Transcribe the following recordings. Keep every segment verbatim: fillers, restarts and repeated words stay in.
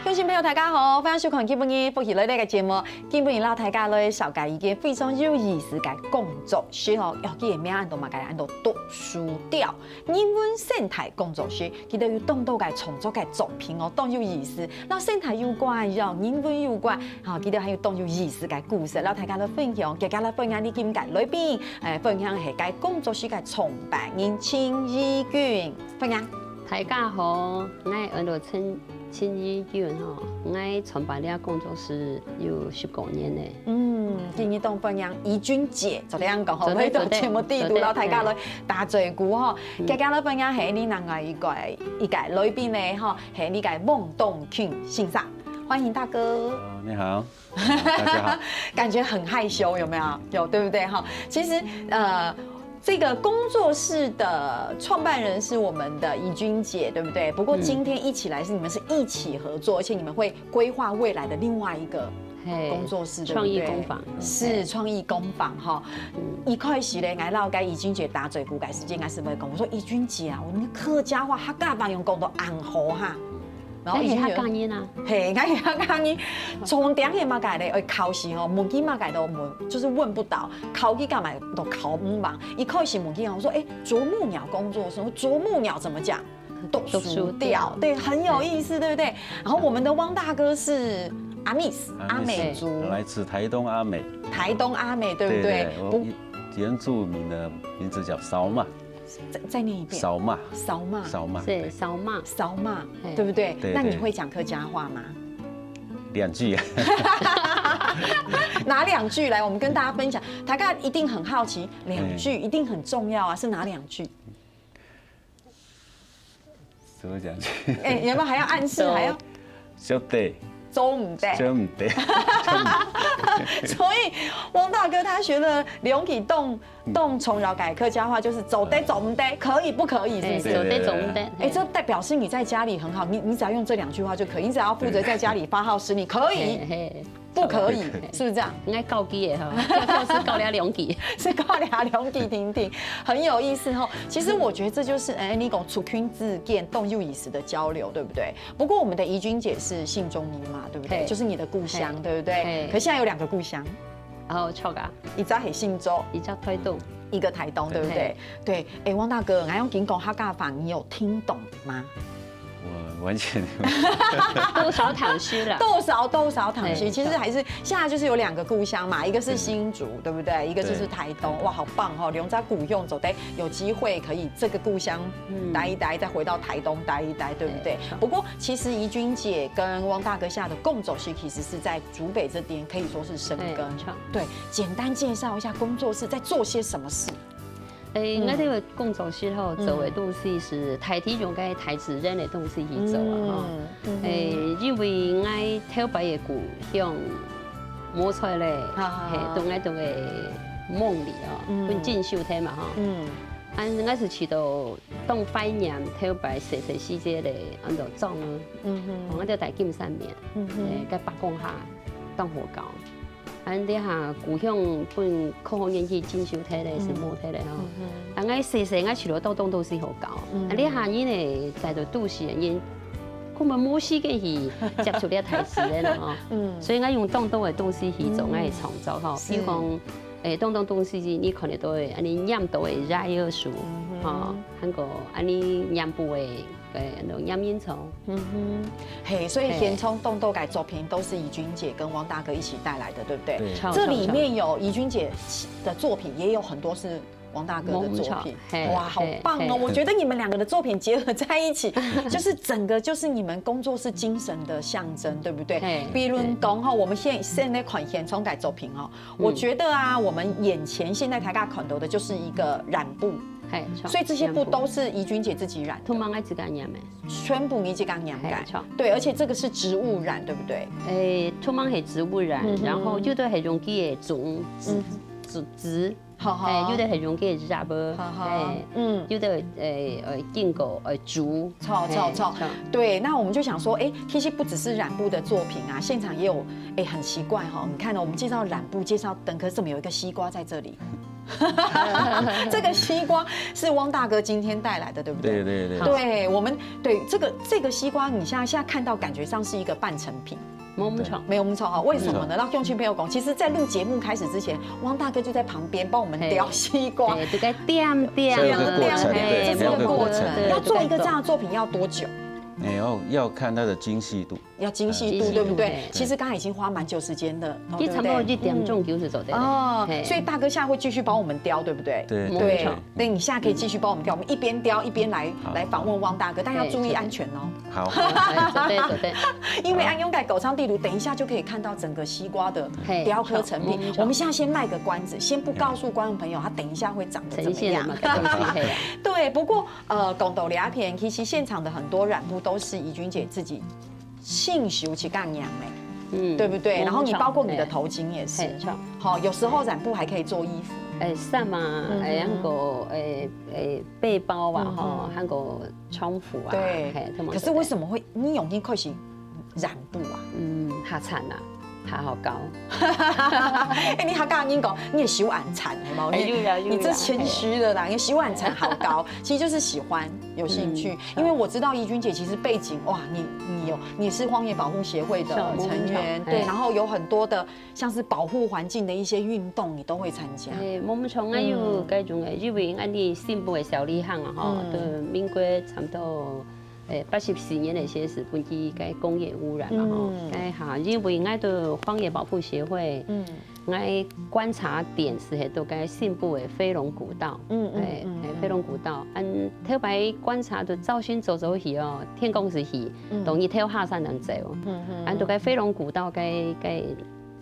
乡亲朋友，大家好，欢迎收看今晡日福氣來了个节目。今晡日摎大家來紹介一間非常有意思个工作室哦，哦，佢个名安到麼个？安到讀書調。人文生態工作室，佢兜有當多个創作个作品哦，當有意思。摎生態有關，摎人文有關，哈，佢兜還有當有意思个故事，摎大家來分享。接下來分享你今个來賓，誒，分享係該工作室个創辦人秦怡君，分享。大家好，𠊎安到陳 陳怡君吼，𠊎創辦這工作室有十多年了。嗯，今日當歡迎怡君姐，做得恁講吼，做得，來到節目底肚，做得，摎大家來打嘴鼓吼。嗯。今日來歡迎係你另外一個，一個來賓呢吼，係你个汪東勤先生，歡迎大哥。啊，你好。啊，大家好。感覺很害羞，有沒有？有，對不對？哈，其實，呃，這個工作室的創辦人是我們的怡君姐，對不對？不過今天一起來是你們是一起合作，而且你們會規劃未來的另外一個工作室，對不對？創意工坊。是，創意工坊哈。一開始咧，𠊎摎該怡君姐打嘴鼓个時間，𠊎係會講，我說怡君姐啊，我們客家話、客家話用講到恁好哈。 然後已經有，該係客家人啊。嘿，該係客家人。重點係麼个咧？愛考試吼，問佢麼个都問，就是問不倒，考佢幹嘛都考毋明。一開始問佢，我說，哎，啄木鳥工作室，啄木鳥怎麼講？啄書鳥，啄書鳥。對，很有意思，對不對？然後我們的汪大哥是阿美族，阿美族。來自台東阿美。台東阿美，對不對？對，對，我原住民的名字叫掃碼。 再，再念一遍。掃碼。掃碼。掃碼，是，對。掃碼。掃碼，嘿。對不對？對，那你會講客家話嗎？對。兩句。哪兩句？來，我們跟大家分享。大家一定很好奇，兩句，嗯。一定很重要啊，是哪兩句？怎麼講？哎，有沒有還要暗示？還要 做得。做毋得。做毋得。所以汪大哥他學了兩句當，當重要个客家話，就是做得做毋得，可以不可以，是不是？哎，做得做毋得，哎，嘿。這代表是你在家裡很好，你，你只要用這兩句話就可以，你只要負責在家裡發號施令，可以，嘿，嘿。不可以，是不是這樣？應該教佢个哈，教，教師教了兩句。是教了兩句定定，很有意思吼。其實我覺得這就是，哎，你講族群之間當有意思的交流，對不對？ 不過我們的怡君姐是新竹人嘛，對不對？嘿。就是你的故鄉，嘿。對不對？嘿。可現在有兩個故鄉。哦，著啊。一隻係新竹，一隻台東。一個台東，對不對？嘿。對，哎，汪大哥，𠊎用緊講客家話，你有聽懂嗎？我完全，多少聽識啦。多少，多少聽識，嘿。其實還是，現在就是有兩個故鄉嘛，一個是新竹，對。對不對？一個就是台東，對。哇，好棒哦，兩隻故鄉做得有機會可以這個故鄉 嗯。待一待，再回到台東待一待，對不對？對，沒錯。不過，其實怡君姐跟汪大哥現在的工作室其實是在竹北這邊，可以說是深耕。對，沒錯。對，簡單介紹一下工作室在做些什麼事。誒，嗯。𠊎這个工作室吼，嗯。做个東西係大體上个大自然个東西去做啊，吼。嗯，嗯。誒，因為𠊎頭擺个故鄉無在咧，哈哈哈。嘿，都𠊎都个夢裡哦，嗯。分進修忒嘛，吼。嗯。 恁𠊎係試著當懷念頭擺細細時節咧，恁多種啊。嗯哼。𠊎就在金山面，嗯哼。誒，該伯公下當好搞。恁這下故鄉分科學園區徵收忒咧，嗯。係無忒咧吼。嗯哼。啊，𠊎細細𠊎試著當多東西好搞。嗯。啊，這下人呢，在這都市人，根本無時間去接觸這大自然了吼。嗯。所以𠊎用當多个東西去做𠊎个創作吼，嗯。比如講，是。 誒，當多東西你看得到个，恁呢黏到个艾葉樹，嗯哼。吼，還過恁呢黏布个，誒，那種黏煙草。嗯哼。嘿，所以嘿。現場當多个作品都是怡君姐跟汪大哥一起帶來的，對不對？對。這裡面有怡君姐的作品，也有很多是汪大哥的作品。沒錯，嘿，哇，好棒哦！嘿，嘿。我覺得你們兩個的作品結合在一起，就是整個就是你們工作室精神的象徵，對不對？嘿，比如講吼，對。我們現，現在看現場个作品哦， 我覺得啊，我們眼前現在大家看到的就是一個染布，嘿，著。所以這些布都是怡君姐自己染的。都係𠊎自家染个。全部你自家染个。嘿，著。對，而且這個是植物染，對不對？誒，都係植物染，嗯哼。然後有兜係用佢个種子，嗯。種子，好好。哎，有个係用个葉仔，好好。哎，嗯。有个，哎，呃，經過，呃，煮。炒，炒，哎，炒。炒。对，那我们就想说，哎，其实不只是染布的作品啊，现场也有，哎，很奇怪哈。你看哦，我们介绍染布，介绍灯，可是怎么有一个西瓜在这里？这个西瓜是汪大哥今天带来的，对不对？对，对，对。对，我们，对，这个，这个西瓜，你现在，现在看到感觉上是一个半成品。 没有错。没有错哈，为什么呢？让乡亲朋友讲，其实，在录节目开始之前，汪大哥就在旁边帮我们对。雕西瓜。对，就该点点，这有个过程，哎，对，这是个过程。对，对，要做一个这样的作品要多久？哎，要，要看它的精细度。要精细度，精细度，对不对？哎。其实刚才已经花蛮久时间的，哦，其实差不多一点钟就做得了。对不对？哦，哎。所以大哥现在会继续帮我们雕，对不对？对，对，没错。对。那你现在可以继续帮我们雕，我们一边雕一边来，好。来访问汪大哥，但要注意安全哦。对，是。 好。哎，做得，做得。因为恁樣个高仓地图，等一下就可以看到整个西瓜的雕刻成品。嘿，没错。我们现在先卖个关子，先不告诉观众朋友，它等一下会长得怎么样。呈现什么个东西，嘿啊。对，不过，呃，讲到这片，其实现场的很多染布都是怡君姐自己亲手去干染的，嗯，对不对？没错。然后你包括你的头巾也是，嘿，没错。好，有时候染布还可以做衣服。哎，衫嘛，嗯哼。哎，那个，哎，哎，背包啊，嗯哼。吼，那个窗户啊，对。嘿，可是为什么会，你用一开始染布啊？嗯，好惨啊，好好搞。哎，你好，刚刚你讲，你的手很惨，有没有？哎，你，有呀，有呀，你这谦虚了啦，你手很惨，好搞，其实就是喜欢，有兴趣。嗯，因为我知道怡君姐其实背景，哇，你，你有，你是荒野保护协会的成员，是，没错，对，哎。然后有很多的像是保护环境的一些运动，你都会参加。哎，没错，我有，嗯。该种的，因为俺的新埔的小旅行啊，吼，嗯。对，民国差不多 诶，八十四年个時節，分佢个工業污染嘛吼。嗯。該下，因為𠊎對荒野保護協會，嗯。𠊎觀察點係係到該新埔个飛龍古道。嗯，嗯，誒，嗯，誒，飛龍古道，俺頭擺觀察到朝晨早早去哦，天光時去，嗯。到日頭下山正走。嗯，嗯，俺到該飛龍古道該，該，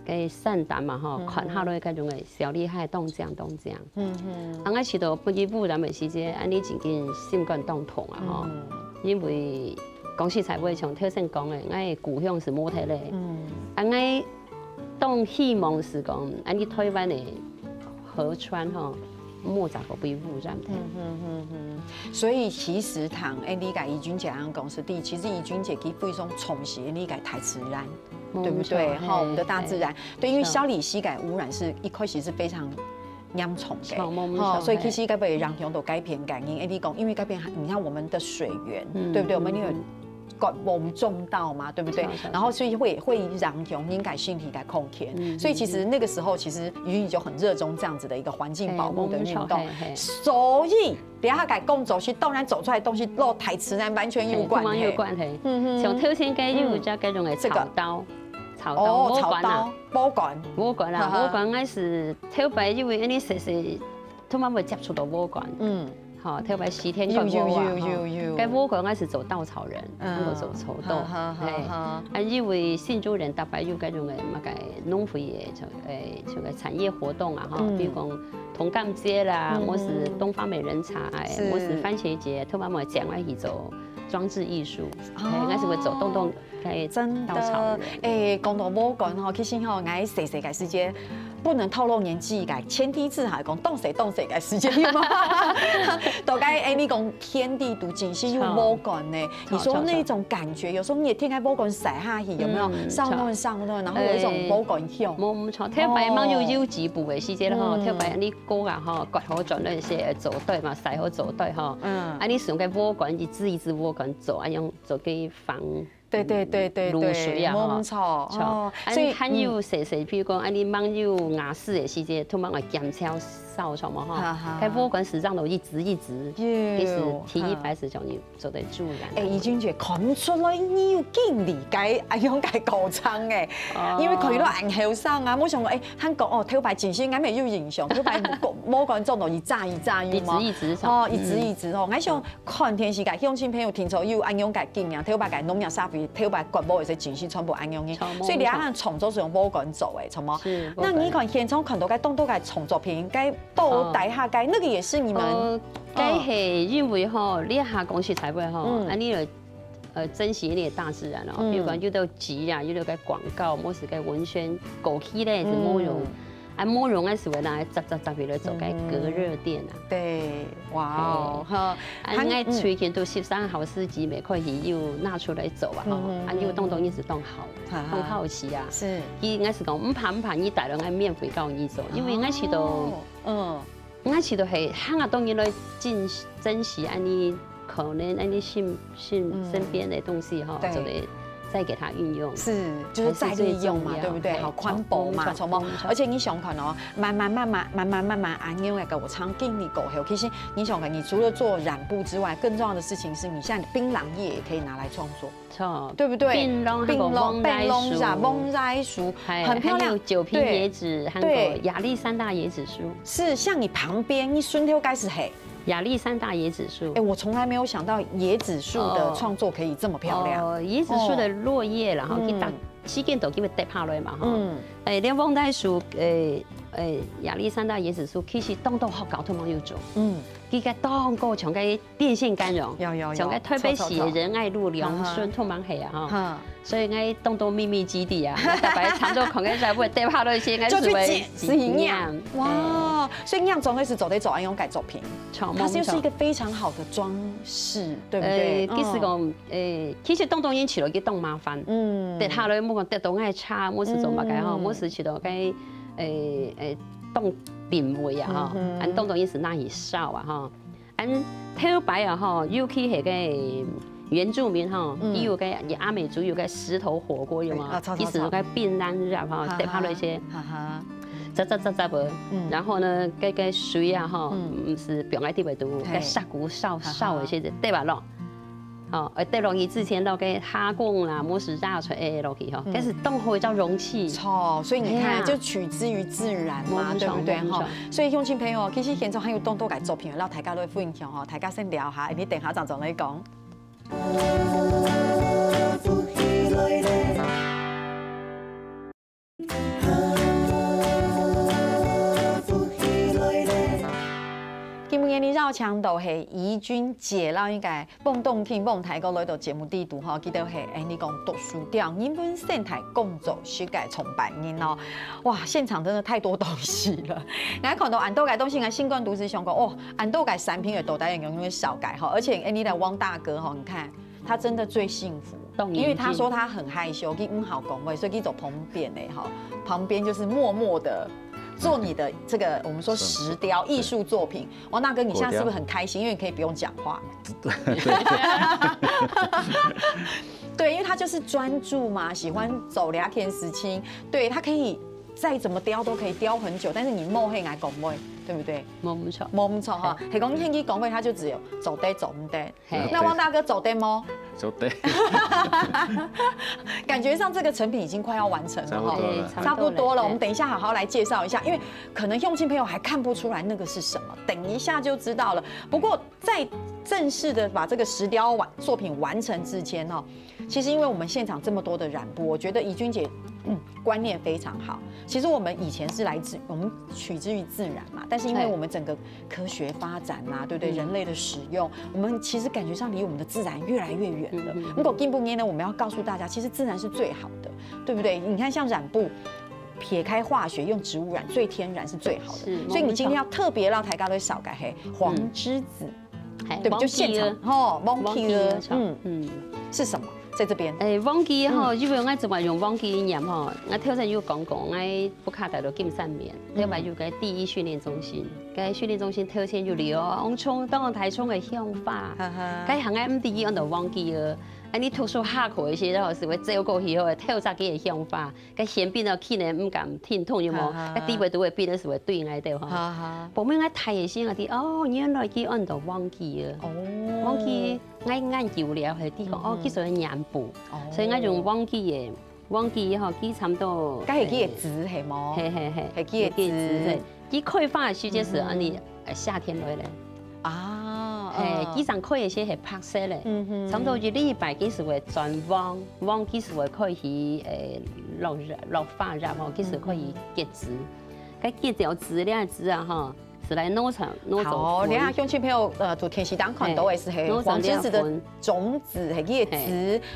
該山頂嘛吼，嗯，看下來該種个小厲害，當靚，當靚。 嗯哼。啊，𠊎試著分佢污染个時節，恁呢真經心肝當痛啊吼。嗯。因為講實在話，像頭先講个，𠊎个故鄉係無忒咧。嗯。啊，𠊎當希望係講，恁呢台灣个河川吼，莫再過被污染忒。嗯哼哼哼。所以其實聽，誒，理解怡君姐恁樣講係對，其實怡君姐佢非常重視你个大自然。 對不對？沒錯，哈，我們的大自然，嘿，對，因為小里溪个污染是一開始是非常嚴重的，嘿，沒錯，哈，所以其實該邊影響到該片个人，誒，你講，因為該邊，你看我們的水源，嗯，對不對？我們有，嗯，嗯。割，我們種稻嘛，對不對？是啊，是啊，然後所以會，會影響人家身體个康健，嗯，所以其實那個時候，其實怡君姐就很熱衷這樣子的一個環境保護的運動，嘿，沒錯，嘿，嘿。所以 這下个工作室當然做出來个東西，摎大自然完全有關係。嘿，當然有關係。嗯哼。像頭先个有一隻該種个，這個，草刀，草刀，哦，禾稈啊。草刀，禾稈。禾稈啊，哈哈。禾稈𠊎係頭擺因為恁呢細細，頭擺會接觸到禾稈。嗯。吼，頭擺西天割禾啊，有，有，有，有，有。吼。該禾稈𠊎係做稻草人，嗯。還有做草刀。哈哈哈哈。嘿。啊，因為新竹人大擺有該種个，麼个農會个，像，誒，像个產業活動啊，吼，嗯。比如講 桐柑節啦，嗯。或是東方美人茶，誒，是。或是番茄節，頭擺𠊎正會去做裝置藝術，哦。嘿，𠊎係會做當當，誒，真的，稻草人。誒，講到禾稈吼，其實吼，𠊎細細个時節，不能透露年紀个，前提之下講，當細當細个時節，有無？大概，誒，你講田地肚真係有禾稈呢， 你說那種感覺，有時候你也聽該禾稈曬下去，有沒有？嗯，燒暖燒暖，然後有一種禾稈香。無，無錯，頭擺嘛有有機部个時節吼，嗯。頭擺你割啊吼，割好轉那些做堆嘛，曬好做堆吼。嗯。啊，你使用該禾稈一支一支禾稈做，啊，用做个防，對，對，對，對，對，露水啊，吼。無錯，哦，所以，啊，還有細細，比如講，啊，你吂有瓦斯个時節，頭擺愛減少燒著嘛吼。哈哈。該禾稈係讓到一支一支，有，其實第一擺係將你 做得煮啊。誒，怡君姐，看毋出來你有經歷該恁樣个過程誒，哦。因為看起來恁後生啊，無想講，誒，還講哦，頭擺真係𠊎乜有印象，頭擺禾稈種到一紮一紮有無？一支一支上。哦，一支一支吼，𠊎想看電視个鄉親朋友聽著有恁樣个經驗，頭擺个農業社會，頭擺割禾个時節真係全部恁樣个，錯，所以你還創作係用禾稈做誒，著無？是，那你看現場看到該當多个創作品，該 到大下該，那個也是你們，呃，該係因為吼，這下講實在話吼，嗯。恁呢來，呃，珍惜你个大自然哦。嗯。比如講，有兜紙啊，有兜个廣告，或是个文宣，過去咧，係無用。嗯。啊，毛絨个時候呢，扎扎扎起來做个隔熱墊啊。對，哇哦，哈，啊，應該最近都十三號時節，也可以又拿出來做啊，哈，啊，又當當一直當好，當好奇啊。是，佢應該係講，毋怕毋怕，你帶來个免費教你做，因為應該係都，嗯，應該係都係，行啊，當然來珍惜，珍惜，恁呢，可能恁呢身身身邊个東西哈，對，做得再給它運用。是，就是再利用嘛，對不對？好環保嘛，從而且你想看哦，慢慢慢慢慢慢慢慢恁樣个過程經歷過後，其實你想看，你除了做染布之外，更重要的事情是你現在檳榔葉也可以拿來創作，對不對？檳榔、檳榔、檳榔、檳榔樹，很漂亮，還有酒瓶椰子，還有亞歷山大椰子樹，是像你旁邊一伸頭該係嘿。 亞歷山大椰子樹。哎，我從來沒有想到椰子樹的創作可以這麼漂亮。哦，椰子樹的落葉，然後去搭時間都給它跌下來嘛，哈。嗯，哎，連黃帶樹，哎哎，亞歷山大椰子樹，其實當多學校都有種。嗯，佢个當高，像个電線桿樣，有有有，像个台北市的仁愛路兩村都蠻黑啊，哈。 所以應該當多祕密基地啊，應該大家常常看个時候會跌下落去，應該就會去撿，是一樣。哇，所以你樣總會是做得做恁樣个作品，它就是一個非常好的裝飾，對不對？呃，其實講，呃，其實當多人起來去當麻煩，嗯，跌下來，莫講跌到愛車，莫是做麼个吼，莫是起到該，呃呃，當定位啊吼，嗯哼，恁當多人是拿去燒啊吼。 恁頭擺啊吼，尤其係个原住民吼，嗯，佢有个阿美族有个石頭火鍋有無？啊，著著著，佢係有个檳榔葉吼，哈哈，跌下來一些，哈哈，雜雜雜雜个，嗯，然後呢，該个水啊吼，嗯，毋係放在地位肚，嘿，該石骨燒，哈哈，燒一些，跌下落。 哦，呃，跌落去之前，落个蝦公啦，莫是炸出來落去吼，嗯，該係當好一隻容器。著，所以你看，哎呀，就取之於自然嘛，對不對？哈，所以鄉親朋友，其實現場還有當多个作品，讓大家來分享哈，大家先聊下，你等下正再來講。 今晡日个邀請到係怡君姐，然後應該蹦動聽蹦台哥來到節目裡肚吼，佢就係，哎，你講讀書條人文生態工作室个創辦人哦。哇，現場真的太多東西了。𠊎看到恁多个東西，𠊎心肝肚係想講，哦，恁多个產品个到底用用个紹介吼，而且，哎，你个汪大哥吼，你看， 他真的最幸福，因為他說他很害羞，佢毋好講話，所以佢走旁邊的哈，旁邊就是默默的做你的這個我們說石雕藝術作品。王大哥，你現在是不是很開心？因為你可以不用講話。對，因為他就是專注嘛，喜歡做這件事情，對，他可以再怎麼雕都可以雕很久，但是你莫去愛講話，對不對？無毋著。無毋著哈，係講你去講話，他就只有做得做毋得。 嘿。那汪大哥做得無？做得。感覺上這個成品已經快要完成了哈。差不多了。哎，差不多了。我們等一下好好來介紹一下，因為可能鄉親朋友還看不出來那個是什麼，等一下就知道了。不過在正式的把這個石雕完，作品完成之前哦，其實因為我們現場這麼多的染布，我覺得怡君姐，嗯，觀念非常好。其實我們以前是來自，我們取之於自然嘛，但是因為我們整個科學發展啦，對不對？嗯。人類的使用，我們其實感覺上離我們的自然越來越遠了。嗯，嗯，嗯。如果今晡日呢，我們要告訴大家，其實自然是最好的，對不對？你看像染布，撇開化學，用植物染最天然是最好的。是，所以你今天要特別讓大家來紹介係黃梔子。嗯。 嘿，對不對？就現場，黃芪啊。吼，黃芪啊，黃芪啊，嗯，嗯。是什麼？在這邊。哎，黃芪吼，嗯。因為𠊎怎麼用黃芪染吼，𠊎頭先有講過，𠊎屋下戴到金山面，嗯。頭擺有個第一訓練中心，該訓練中心頭前有兩叢，當大叢个香花，哈哈。該行个毋知佢安到黃芪啊，哎，你讀書下課个時候，係會走過去吼，偷摘佢个香花。 該玄彬哦，去年毋敢停動，有無？哈哈。該底背都會變个，係會對𠊎兜吼。哈哈。後尾𠊎大个時，𠊎知，哦，原來佢安到黃芪啊。哦。黃芪，𠊎研究了，係知講，哦，嗯。佢係會染布。哦。所以𠊎用黃芪个，黃芪吼，佢差不多，該係佢个籽，係無？嘿，嘿，嘿。係佢个籽。佢个籽，嘿。 佢開花个時節係恁呢，嗯。呃，夏天來咧。啊，嘿，嗯。佢正開个時係白色咧，嗯哼。差不多一禮拜佢係會轉黃，黃佢係會開始，呃，落葉，落花葉吼，佢係可以結籽。嗯哼。該結了籽了籽啊吼，就來挼成，挼成好，粉。等下鄉親朋友，呃，在電視頂看到个係，嘿，挼成黃梔子的這个粉。種子，嘿，葉子，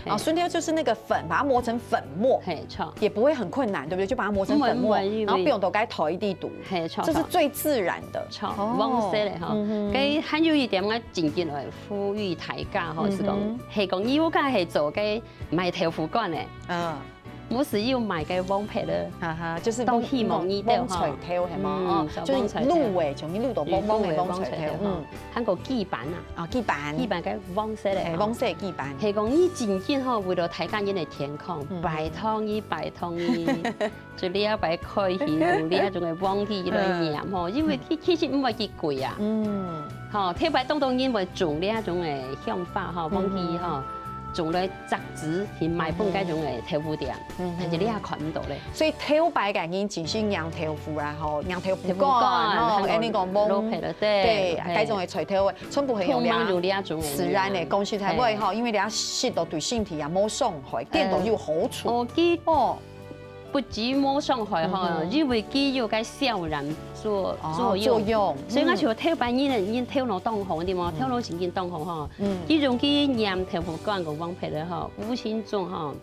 嘿，啊，嘿。順便就是那個粉，把它磨成粉末，嘿，著。也不會很困難，對不對？就把它磨成粉末，毋會，毋會，因為然後放到該頭一地肚，嘿，著，這是最自然的。著，哦。黃色个吼。嗯哼。該還有一點，𠊎真緊來呼籲大家吼，係講，嗯哼。係講，你屋下係做該賣豆腐乾个，嗯。 毋係有賣个黃硯仔，哈哈，就是黃，當希望你兜吼。黃菜頭，係無？嗯，哦，就係黃菜頭。滷个，像你滷到黃黃个黃菜頭，嘿，滷个黃菜頭，嗯。還有粄粄啊。啊，粄粄。粄粄个黃色个吼。哎，黃色粄粄。係講你真緊吼，為了大家人个健康，嗯。拜託你，拜託你，就這擺開始用這種个黃粄來染吼，嗯。因為其，其實毋會幾貴啊。嗯。吼，頭擺當多人會種這種个香花吼，黃粄吼。嗯。 種來摘子去賣分該種个豆腐店，嗯哼。但是你也看毋到咧。所以頭擺个人真係染豆腐啦，吼，染豆腐乾，豆腐乾，吼，還有恁樣講，黃，蘿蔔了，對，對，嘿。該種个菜頭个，全部係用這，通常用這種个自然个，染。講實在話，嘿。吼，因為這食落對身體也無傷害，顛倒有好處。嘿。哦，佢，哦。 不止無傷害吼，嗯哼。因為佢有該消炎作，哦，作用。作用。所以𠊎想頭擺人，嗯。人頭腦當好，對無？嗯。頭腦神經當好吼。嗯。佢用佢染豆腐乾个黃硯仔吼，無形中吼，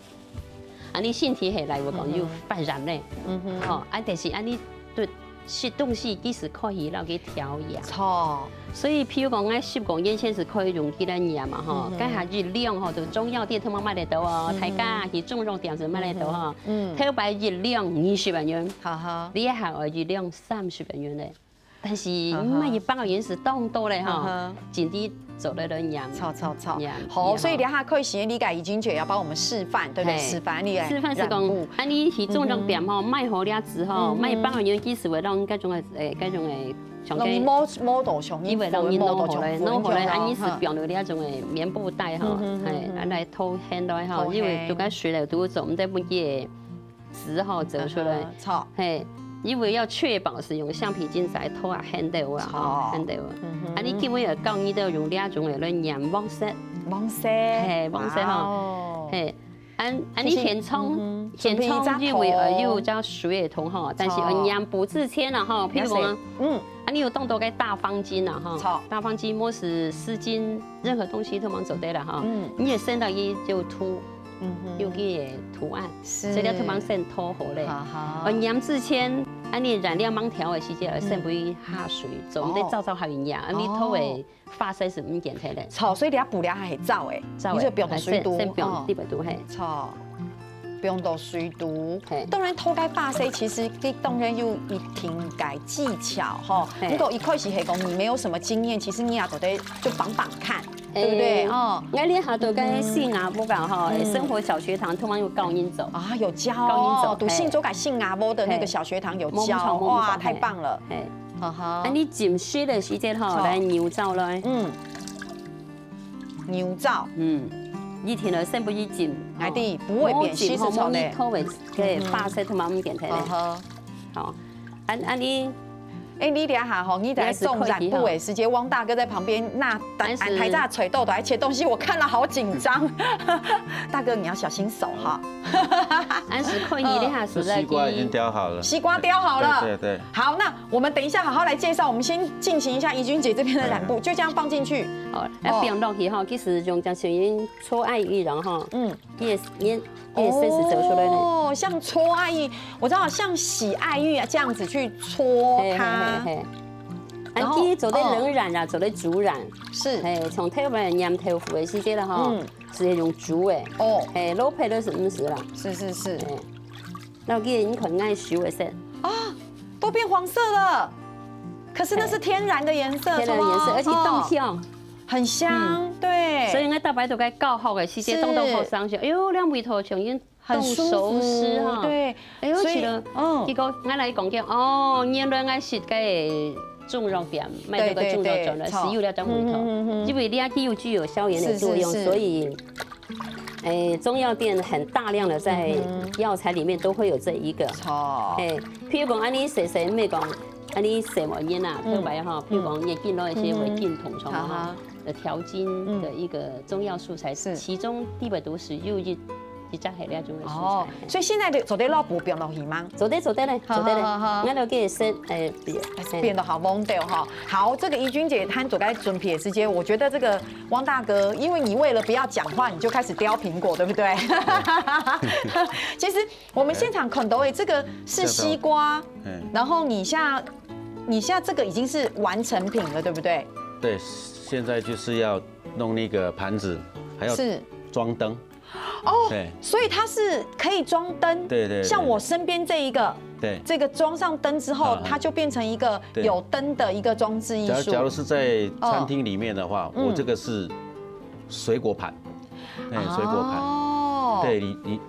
恁樣身體係來，𠊎講有發炎咧。嗯哼。嗯哼。吼，啊，但是恁樣對食東西，其實可以讓佢調養。著。 所以，譬如講，𠊎十公元前係可以用佢來染嘛，吼，嗯哼。該下一兩吼，就中藥店都嘛買得到哦，嗯哼。大家去中藥店就買得到吼。嗯哼。嗯。頭擺一兩二十萬元，哈哈。這下哦，一兩三十萬元咧。但是，哈哈。你買一百元係當多咧吼，哈哈。真正做得來染。著，著，著。染，好，染吼。所以等下開始，你該怡君姐要幫我們示範，對不對？嘿。示範你的染布。示範係講，恁樣去中藥店吼，嗯哼。買好這支吼，嗯哼。買一百元其實會讓該種个，誒，該種个 像該，弄model像，因為弄伊弄好咧，粉，弄好咧，粉，恁樣係放落這種个棉布袋吼，嗯哼，嘿，嗯哼。恁樣來拖緪來吼，拖緪。因為都該水了都做，毋得分佢个籽吼走出來。嗯哼，著。嘿，因為要確保係用橡皮筋來拖啊，緪到啊，吼，著。緪到啊。嗯哼。啊，你今晡日教你兜用這種个來染黃色。黃色。嘿，黃色吼。哇哦。嘿， 恁，恁樣現場，嗯哼，現場因為，呃，有隻水个桶吼，但是，哦。呃，染布之前啊吼，譬如講啊，了解。嗯。啊，你有當多个大方巾啊吼，好。大方巾或是絲巾，任何東西都蠻做得了哈。嗯。你也先到去就塗，嗯哼。有个圖案，是。所以你要涂上先塗好咧。好好。呃，染之前，恁樣染料吂調个時節，嗯。先分佢下水，做毋得燥燥下去染，哦。恁樣塗个 發色係毋見忒咧。著，所以這布料還係燥个，燥个，你就放到水肚，還係，先放，哦。裡背肚，嘿。著，放到水肚。嘿。當然，塗該發色其實佢當然有一定个技巧吼。嘿。如果一開始係講你沒有什麼經驗，其實你也做得就綁綁看，對不對？哎，哦。𠊎這下都跟細阿妹講吼，嗯。生活小學堂通常有教人做。啊，有教哦，教人做，讀信州个細阿妹的那個小學堂有教，嘿。嘿。哇，太棒了。嘿。 哈哈。恁樣浸水个時節吼，著。來扭燥來。嗯。扭燥。嗯。一定愛先分佢浸，哎，對，吼。毋會變，無浸吼，稀釋出來。無你塗个，个，嗯哼。發色都嘛毋見忒咧。哈哈。好。恁，恁樣，哎，你這下吼，你在送染布个時節，也是可以吼。汪大哥在旁邊，那，但是，俺還在吹豆豆，還切東西，我看了好緊張。大哥，你要小心手哈。恁樣可以，你還是來，這西瓜已經雕好了。西瓜雕好了。對，對，對。好，那 我們等一下好好來介紹，我們先進行一下怡君姐這邊的染布，嗯。就這樣放進去。哦，哦。愛放落去吼，其實用像像搓愛玉一樣吼，嗯。佢个，佢个，佢个色係走出來个。哦，像搓愛玉，我知道，像洗愛玉啊，這樣子去搓它。嘿，嘿，嘿，嘿。然後，啊，佢做得冷染啊，哦。做得煮染。是。嘿，像頭擺染豆腐个時節啦吼，嗯。係用煮个。哦。嘿，蘿蔔都係毋使啦。是，是，是。嘿。 那我給你看，你看，愛熟个色。啊，都變黃色了。可是那是天然的顏色，哎，天然的顏色，是嗎？而且當香。哦，很香，嗯。對。所以𠊎逐擺都該搞好个，時節當當好上去，是。哎喲，這味道像已經當熟悉哈。很舒服，對。哎喲，所以，其實，嗯。結果𠊎來講講，哦，原來𠊎食个中藥店，賣那個中藥轉來，對，對，對，是有那種味道，嗯哼，嗯哼。因為這個有具有消炎的作用，是，是，是。所以 哎，中藥店很大量的在，嗯哼。藥材裡面都會有這一個。著。哎，譬如講，恁樣細細，毋係講，恁樣細妹人啊，嗯。特別哈，譬如講，嗯。眼鏡咯，一些胃鏡筒，嗯哼。像嘛哈，好好。呃，調經的一個中藥素材，嗯。是。其中裡背肚係有一一隻係這種个食材。哦，所以現在就做得落布放落去嗎？做得，做得咧，好，做得咧。好，好，好。𠊎就給先，誒，變，變到好蒙掉哈。好，這個怡君姐她做該準備的時間，我覺得這個汪大哥，因為你為了不要講話，你就開始雕蘋果，對不對？其實我們現場看到，誒，這個是西瓜，嗯。然後你現在，你現在這個已經是完成品了，對不對？對，現在就是要弄那個盤子，還要是。裝燈。 哦，對。所以它是可以裝燈，對，對，對。像我身邊這一個，對。這個裝上燈之後，啊，啊。它就變成一個有燈的一個裝置藝術。假如，假如是在餐廳裡面的話，哦。嗯。我這個是水果盤，哎，水果盤。哦。對，你，你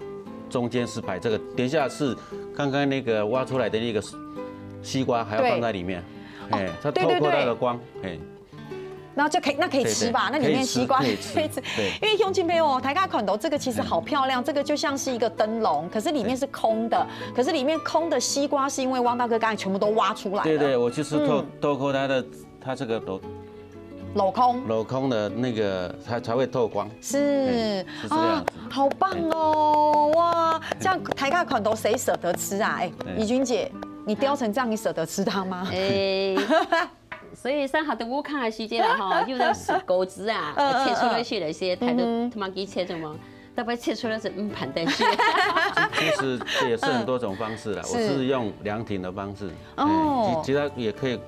中間是擺這個，等一下是剛剛那個挖出來的那個西瓜還要放在裡面，對。哎，它透過它的光，哦，對，對，對。哎。 那就可以，那可以吃吧？對，對，那裡面西瓜可以吃，可以吃，可以吃。對。因為鄉親朋友，大家看到這個其實好漂亮，這個就像是一個燈籠，可是裡面是空的，可是裡面空的西瓜是因為汪大哥剛才全部都挖出來了。對，對，我就是透，嗯。透過它的，它這個镂，镂空。镂空的那個，它才會透光。是，哎，是這個樣子。啊，好棒哦，哇，這樣大家看到誰捨得吃啊？哎，對。怡君姐，你雕成這樣，你捨得吃它嗎？哎， 所以上下都無看个時間啦吼，又在食果子啊，嗯，嗯，切出來是那些，嗯。抬頭，嗯哼。他媽給切什麼？大概切出來是，嗯，盤带去。其，其實這也是很多種方式啦，是。我是用涼亭的方式，哦。哎，其，其他也可以，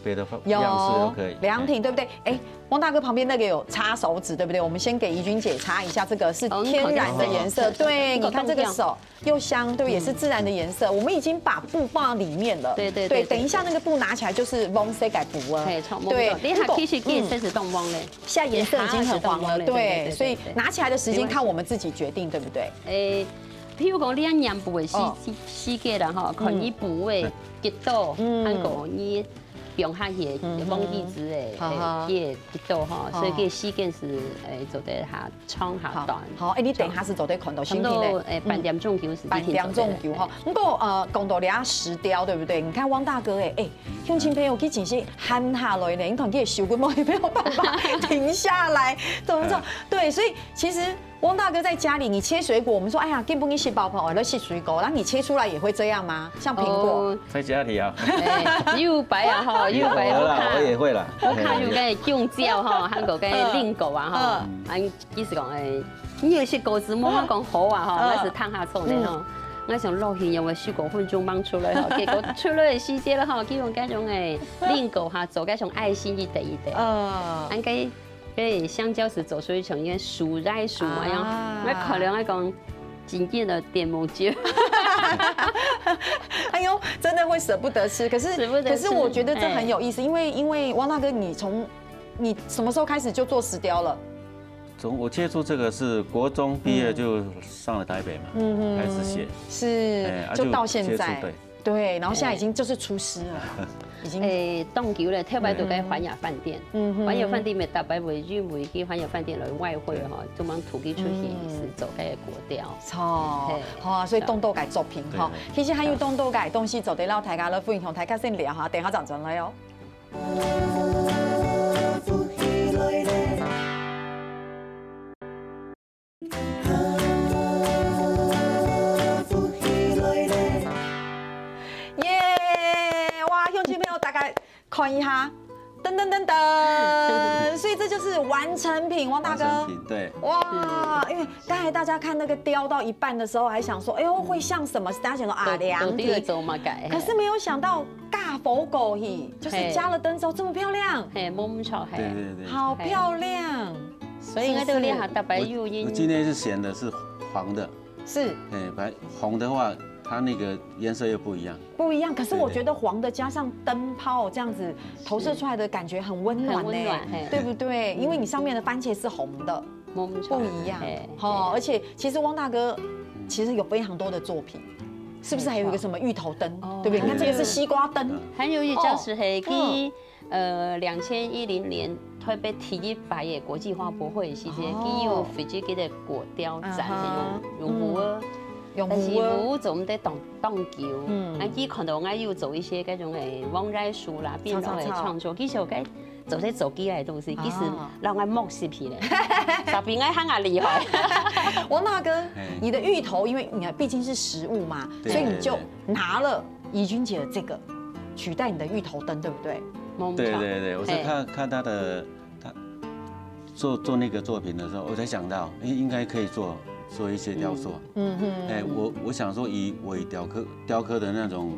別的方，有，樣式都可以。涼亭，哎。對不對？哎，汪大哥旁邊那個有擦手指，對不對？我們先給怡君姐擦一下，這個是天然的顏色。哦，你看，對，你看這個手。 又香，對不对？也是自然的顏色。嗯。我們已經把布放到裡面了。對，對，對，對，等一下那個布拿起來就是黃色个布啊。嘿，差不多。對，你看，如果，其實這色是當黃嘞。嗯。現在顏色已經很黃了，對，對，對，對，對，對。所以拿起來的時間看我們自己決定，對不對？誒，譬如講，你愛染布的時，哦。時，時間啦，吼，看你布的，嗯。幾多，嗯。還有你放下去的，嗯哼。黃底子的，好，好。誒，這个幾多吼，所以這个時間是，哦。誒，做得下 長下短。好，好，誒，你等一下是做得看到新品的。差不多，誒，半點鐘久是已經做得了。嗯，半點鐘久吼。不過，呃，講到這石雕，對不對？你看汪大哥，誒，誒，鄉親朋友，佢真係閒下來呢，你看佢的手骨毛也沒有辦法停下來，怎麼做？嗯。對，所以其實汪大哥在家裡，你切水果，我們說，哎呀，今晡日食飽飯，我來食水果，然後你切出來也會這樣嗎？像蘋果？哦。在家裡啊。誒，有擺啊，吼，有擺，有啦，我也會啦。我看有个香蕉吼，還有个蘋果啊，吼，嗯。啊， 意思講，誒，你有食果子，莫講好啊吼，嗯。𠊎係聽下錯呢吼。嗯。𠊎想落去，用个十五分鐘吂出來吼，結果出來个時間了吼，佢用該種誒蘋果哈，做該種愛心一垤一垤。嗯。恁个，誒，香蕉係做出一種應該樹仔樹嘛樣，啊。𠊎看了，𠊎講，真正个點目汁。哎呦，真的會捨不得吃，可是，捨不得吃，可是我覺得這很有意思，誒。因為，因為汪大哥，你從，你什麼時候開始就做石雕了？ 從我接觸這個是國中畢業就上了台北嘛，嗯哼。開始學。是，哎，啊，就到現在。就接觸，對。對，然後現在已經就是出師了，已經。誒，當久了，特別都在環亞飯店。嗯哼。環亞飯店乜特別會因為去環亞飯店來外燴吼，就吂同佢出去，嗯。係做該个果雕。著，嘿。好啊，所以當多个作品吼。對，對。其實還有當多个東西做得摎大家來分享，大家先尞下，等下正轉來哦。 耶！哇，鄉親朋友，大家看一下，噔噔噔噔，所以這就是完成品，汪大哥。完成品，對。哇，因為剛才大家看那個雕到一半的時候，還想說，哎呦，會像什麼？大家想說啊，涼亭。到底愛做麼个？可是沒有想到， 加火過去，就是加了燈之後這麼漂亮。嘿，無毋著，嘿。對，對，對。好漂亮。所以應該都厲害，是不是？大白又因，我，我今天是選的是黃的。是。哎，白，紅的話，它那個顏色又不一樣。不一樣，可是我覺得黃的加上燈泡這樣子投射出來的感覺很溫暖呢，對，對，對。很溫暖，嘿。對不對？因為你上面的番茄是紅的。 無毋著，不一樣，嘿，吼，嘿。而且其實汪大哥其實有非常多的作品，是不是還有一個什麼芋頭燈，哦，對不對？你看這個是西瓜燈，嗯。還有一張係，哦，佢，嗯。呃，兩千一零年台北第一擺个國際花博會時節，哦。佢有發一個个果雕展，啊哈。係用，用木个，嗯。用木个。但是木做毋得當，當久，嗯。啊，佢看到𠊎有做一些該種个黃朒樹啦，變成个創作，著，著，著。其實有該做這做起來个東西，其實讓𠊎摸死去咧，小兵仔還較厲害。王大哥，你的芋頭，因為你畢竟是食物嘛，所以你就拿了怡君姐的這個取代你的芋頭燈，對不對？對對對，我是看看他的他做做那個作品的時候，我才想到，哎，應該可以做做一些雕塑。嗯嗯，哎，我我想說以我以雕刻雕刻的那種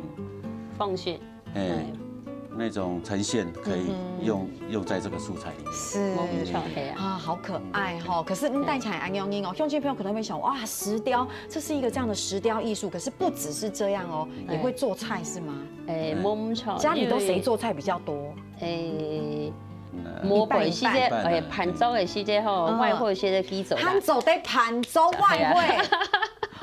方式。哎，那種呈現可以用用在這個素材裡面。是，無錯，係啊。啊，好可愛哈！可是嗯，戴起來安妞妞哦，鄉親朋友可能會想，哇，石雕，這是一個這樣的石雕藝術，可是不只是這樣哦，也會做菜是嗎？誒，無毋著，家裡都誰做菜比較多？誒，無背時節，誒，盤桌个時節吼，外貨時節佢做啦。佢做得盤桌外貨，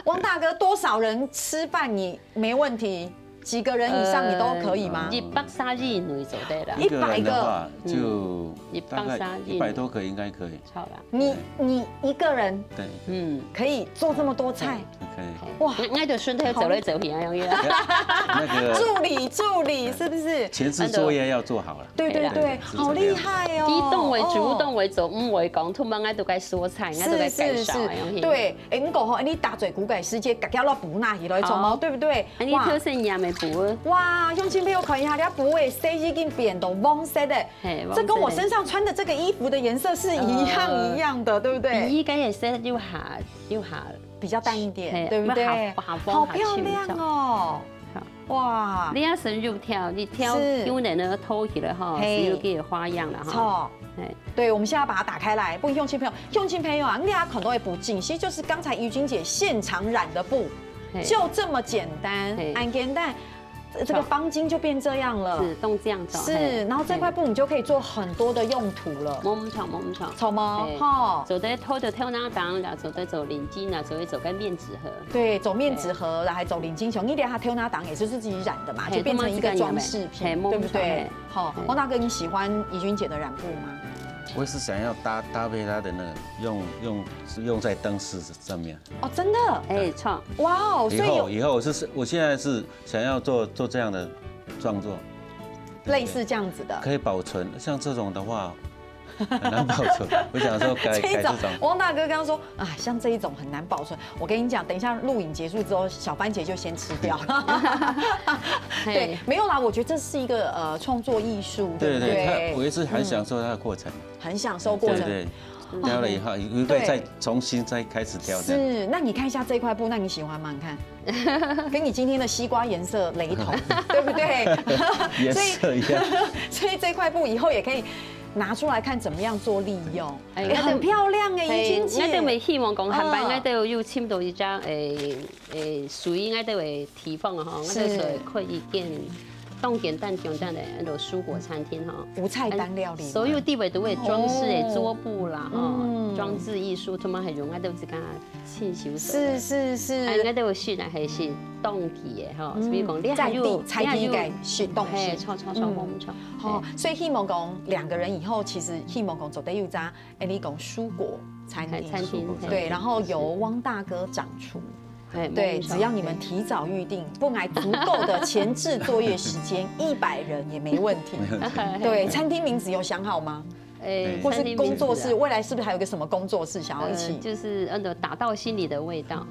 王大哥，多少人吃飯你沒問題？ 幾個人以上你都可以嗎？一百三十以內做得啦。一個人的話，就一百三十，一百多個應該可以。好啦，你你一個人對，嗯，可以做這麼多菜，可以。哇，那那就順便走來走去啊，容易啦。那個助理助理是不是？前置作業要做好了。對對對，好厲害哦！以動為主，動為主，毋會講，通常愛都該說菜，愛都該介紹，對，哎，你講吼，你打嘴鼓个時間，嘎嘎落補那起來做哦，對不對？哎，你特色也沒補。哇，鄉親朋友看一下，你補的色已經變到黃色的，嘿，這跟我身上穿的這個衣服的顏色是一樣一樣的，對不對？應該也是又下又下，比較淡一點，對不對？好漂亮哦！ 哇，你要深入挑，你挑有能个偷起来哈，是有个花样了哈。错，对，我们现在把它打开来，不，鄉親朋友，鄉親朋友啊，你看到一布景，其實就是剛才怡君姐現場染的布，就這麼簡單，很簡單。 這個方巾就變這樣了，是，都這樣子，是，然後這塊布你就可以做很多的用途了，無毋著，無毋著，著無？吼，做得偷个偷拿檔啦，做得做領巾啦，做得做个面紙盒，對，做面紙盒啦，還做領巾，像你這下偷拿檔也就是自己染的嘛，就變成一個裝飾品，對不對？好，王大哥，你喜歡怡君姐的染布嗎？我是想要搭搭配她的那個用用是用在燈飾上面。哦，真的，哎，著，哇哦，所以以後以後我是我现在是 想要做做这样的创作，类似这样子的，可以保存，像这种的话很难保存。我想说改改这种。王大哥刚刚说啊，像这一种很难保存。我跟你讲，等一下录影结束之后，小番茄就先吃掉。对，没有啦，我觉得这是一个呃创作艺术，对不对？我也是很享受它的过程，很享受过程。对对，雕了以后，你可以再重新再开始雕。是，那你看一下这块布，那你喜欢吗？你看。 跟你今天的西瓜颜色雷同，对不对？颜色一样。所以这块布以后也可以拿出来看怎么样做利用，哎，很漂亮哎，怡君姐。𠊎兜會希望講，下擺𠊎兜有尋到一隻誒誒水，𠊎兜會地方啊吼，𠊎兜所以可以建當簡單簡單个那種蔬果餐廳哈，無菜單料理，所有地位都會裝飾誒桌布啦哈，裝置藝術，同埋還有𠊎兜自家 親手做。是是是，啊，應該都有選啊，還是當季的吼，所以講你還有在地在地个是當季，嘿，著著著，無毋著。吼，所以希望講兩個人以後，其實希望講做得有隻，哎，你講蔬果餐廳，餐廳對，然後由汪大哥掌廚。 哎，對，只要你們提早預定，分𠊎足夠的前置作業時間，一百人也沒問題。對，餐廳名字有想好嗎？哎，或是工作室，未來是不是還有個什麼工作室想要一起？就是那種打到心裡的味道。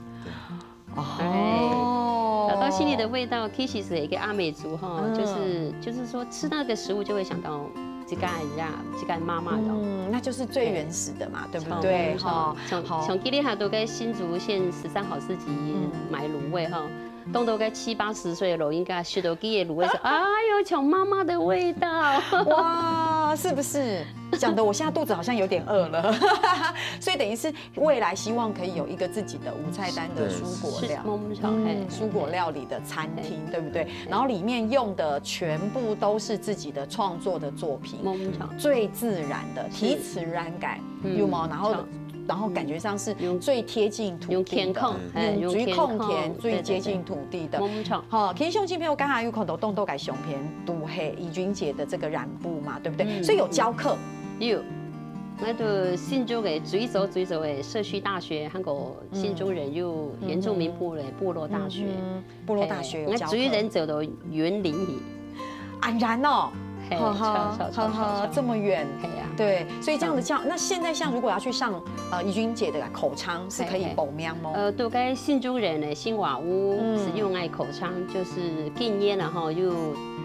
哦，打到心裡的味道，其實是一個阿美族哈，就是就是說吃那個食物就會想到 自家人家，自家媽媽咯。嗯，那就是最原始的嘛，對不對？哈，像像今日下到个新竹縣十三好市集買滷味哈，當到个七八十歲的老人家食到佢个滷味，說：「哎喲，像媽媽的味道。」哇，是不是？講得我現在肚子好像有點餓了，所以等於是未來希望可以有一個自己的無菜單的蔬果料，嗯，蔬果料理的餐廳，對不對？然後裡面用的全部都是自己的創作的作品。 最自然的，提自然感，有無？然後然後感覺上是最貼近土地的，用天空，哎，用水空田最接近土地的。好，其實鄉親朋友剛才有看到當多个相片，都係怡君姐的這個染布嘛，對不對？所以有教課，有。那就新竹个最早最早个社區大學，還有新竹人有原住民部的部落大學，部落大學有教課。那最人走到雲林去，安然哦。嘿，好好，超，超，超，好好，超，超。这么远。嘿啊。对，所以这样的教，嗯。那现在像如果要去上，呃，怡君姐的口仓，是可以报名吗？嘿，嘿。呃，在新竹县个新华屋，嗯。是有个口仓，就是今年然后有，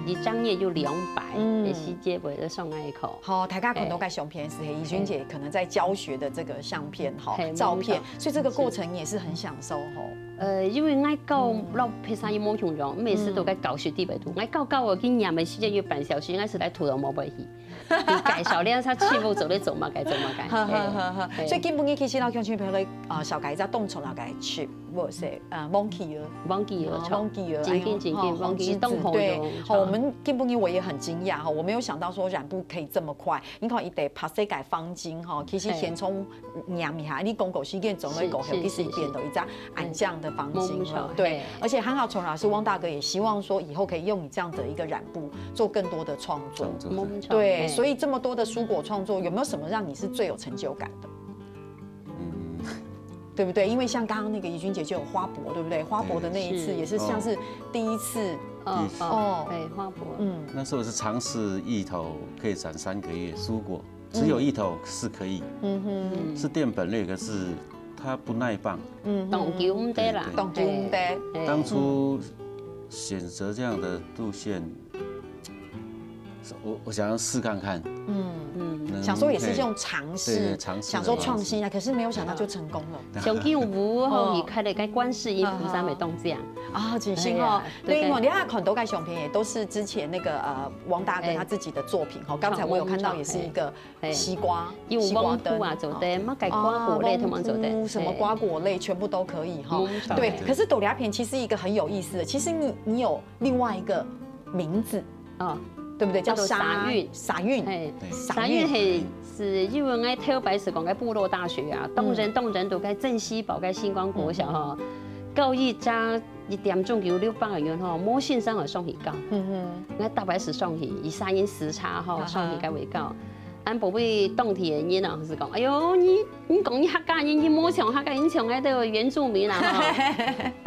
一张月有两百，嗯。也是接不得上个课。好，大家看到个相片是怡君姐可能在教学的这个相片，哈，嘿。嘿，照片，没错。所以这个过程也是很享受，吼。 呃，因为𠊎教，嗯。老学生又無共樣，每次都在教室裡背讀。嗯。𠊎教教个，佢念个時間有半小時，𠊎實在讀到無尾去。佢介紹了，佢全部做咧做麼个，做麼个。好，好，好，好。嘿。所以今晡日其實摎鄉親朋友來，呃，紹介一下，當初摎佢去，毋係，呃，忘記了。忘記了，哦，忘記了，真緊，哎喲，真緊，哦，忘記，當好用，對，好，我們今晡日我也很驚訝哈，我沒有想到說染布可以這麼快。你看，一塊白色个方巾哈，其實先從 染一下，你廣告時間總來過後，是，是，其實變到一張恁靚个方巾了。是，是。嗯，對，沒錯，嘿。而且還好，陳老師、汪大哥也希望說以後可以用你這樣的一個染布做更多的創作。創作。沒錯，對，嘿。所以這麼多的蔬果創作，有沒有什麼讓你是最有成就感的？嗯。對不對？因為像剛剛那個怡君姐就有花博，對不對？花博的那一次也是像是第一次。嗯，是。哦。第一次。哦，哦。哎，花博。嗯。那時候是嘗試芋頭可以展三個月，蔬果 只有芋頭是可以，嗯哼。是澱粉類，可是它不耐放。嗯哼。當久毋得啦。對，對。當久毋得。嘿。當初選擇這樣的路線，我，我想要試看看。嗯。嗯。能，想說也是用嘗試，嘿，對，對，嘗試的方式。想說創新啊，可是沒有想到就成功了。像金屋吼，哦。佢開了个觀世音菩薩个動像。啊，真心哦。哎呀，對，對，因為你看很多个相片也都是之前那個，呃，王大哥他自己的作品，吼，剛才我有看到也是一個 嘿。西瓜，用西瓜燈。網鋪啊做得，哦。麼个瓜果類都蠻做得。啊，網鋪，什麼瓜果類全部都可以哈。嘿。嗯，對，對。可是斗笠片其實一個很有意思的，其實你，你有另外一個名字，哦。對不對？叫沙，叫做沙韻。沙韻。嘿。對。沙韻。沙韻係，係因為𠊎頭擺係講个部落大學啊，當然，嗯。當然都該鎮西堡、該新光國小哈，嗯。教育家 一點鐘有六百個銀吼，無先生會上去教。嗯哼。𠊎逐擺係上去，佢聲音時差吼，啊哈。上去教會教。恁寶貝當地个人啊，係講：「哎喲，你，你講你客家人，你無像客家人，你像該兜原住民啊吼。」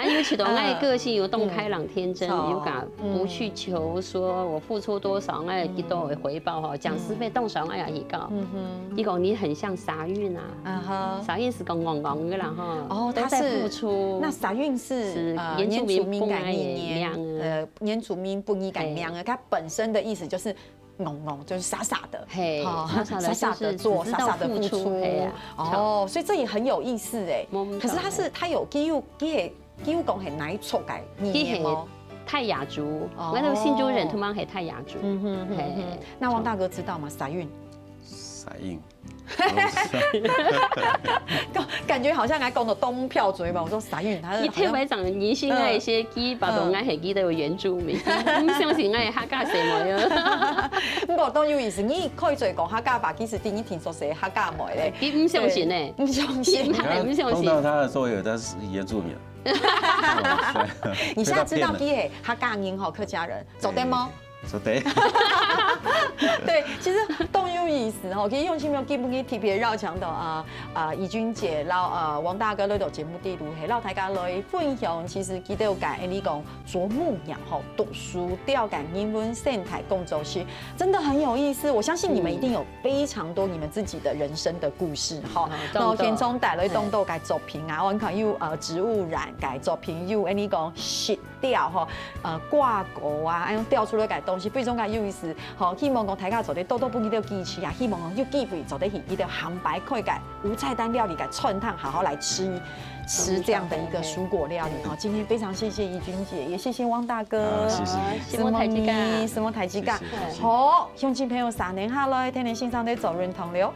恁有時候𠊎个性又當開朗天真，嗯。有講不去求說我付出多少，𠊎有幾多个回報吼，講師費當少，𠊎也去教。嗯哼。佢講你很像沙韻啊。啊哈。沙韻係講戇戇个啦吼，哦，都在付出。它是，那沙韻是，是，呃，原住民本來个名啊。原住民个名，呃，原住民本來个名啊，嘿。它本身的意思就是戇戇，就是傻傻的，嘿，吼，傻傻的，傻傻的做，就是只知道付出，傻傻的付出。嘿啊，哦，所以這也很有意思欸。沒錯。可是它是，它有，佢有，佢个，佢有講係哪一族个語言嗎？佢係泰雅族，哦。𠊎兜新竹人通常係泰雅族。嗯哼，嗯哼，嘿。那汪大哥知道嗎？沙韻。沙韻。 感，感覺好像還講到東漂嘴嘛。我說沙韻，他是好像，你特別講，你現在一些基本都愛係記得有原住民，嗯。毋相信𠊎係客家細妹啊。不過當有意思，你開嘴講客家話，其實你聽說係客家妹咧。佢毋相信呢。對，毋相信。佢毋相信。你看，碰到他的時候，以為他是原住民。你現在知道佢係客家人吼，客家人，做得嗎？ 做得。對，其實當有意思吼，其實用心用基本个特別邀請到啊，啊，怡君姐摎，呃，王大哥來到節目裡肚，係摎大家來分享，其實佢兜个，你講啄木鳥吼，讀書鳥个人文生態工作室，真的很有意思。我相信你們一定有非常多你們自己的人生的故事哈。嗯，那我先從帶來當多个作品啊，我看有，呃，植物染个作品，有，你講食 鳥吼，呃，瓜果啊，恁樣釣出來个東西，非常个有意思。吼，希望講大家做得多多分佢兜支持啊，希望講有機會做得去佢兜紅白開个無菜單料理个餐廳好好來吃一，吃這樣的一個蔬果料理。好，今天非常謝謝怡君姐，也謝謝汪大哥。好，謝謝。承蒙大家。承蒙大家。謝謝，謝謝。好，鄉親朋友，三年下來，天天欣賞的走人同流。